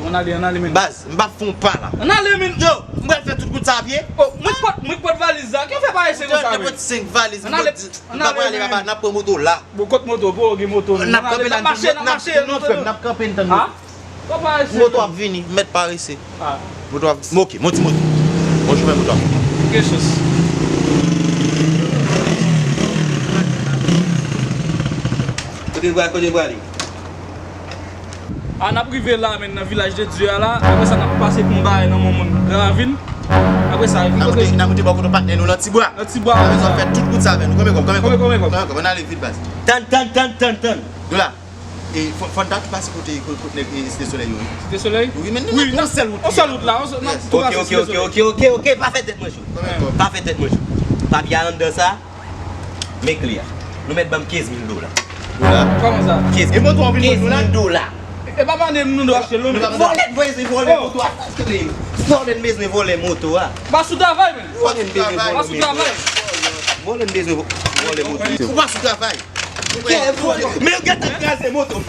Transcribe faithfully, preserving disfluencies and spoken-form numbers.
Ann ale, ann ale, men. Baz, m p ap fè yon pa la. Ann ale, men. Yo, m pral fè tout kout sa a pye. Oh, mwen k pot, mwen k pot valiz la. Ki w fè parese konsa, men? Mwen pot senk valiz, m pot di, m pa prale papa, n ap pran moto la. Bon, kot moto? Bon, gen moto. N ap kanpe la, n ap mache, n ap mache, n ap kanpe, n tann moto. Moto ap vini, mèt parese. Moto ap, ok, mon ti moto. Bon chofè moto ap vini. Gen chans. Kote l prale, kote l prale? A, n ap rive la, men, nan Vilaj de Dye a la. Apre sa, n ap pase pou n bay nan Monmon Gran Ravin. Apre sa, n a moute, n a moute bò kote patnè nou nan Tibwa. Nan Tibwa. Apre sa, fè tout kout sa avè nou. Konbyen kòb? Konbyen kòb? Konbyen kòb? Konbyen kòb? Ann ale vit, baz. Tann, tann, tann, tann, tann. Dola. E fò, fò n ta tou pase kote, kote, kote nèg, e, Site Solèy yo, wi. Site Solèy? Wi, men nou nan yon sèl wout. Yon sèl wout la. Tou pase Site Solèy. Ok, ok, ok, ok, ok, ok, pa fè tèt mwen cho. Konbyen kòb? Pa fè tèt mwen cho. Papye a anndan sa. Men kle a. Nou mèt ban m kenz mil dola. Dola? Kòman sa? Kenz mil. E moto an vin mwen nou la? Kenz mil dola. E pa mande nou dwe achte l, non, men. Vòlè n bezwen vòlè moto a. Vòlè n bezwen vòlè moto a. Pa sou travay, men. Vòlè n bezwen vòlè moto a. Vòlè n bezwen vòlè moto a. Ou pa sou travay. Men yo gentan kraze moto m.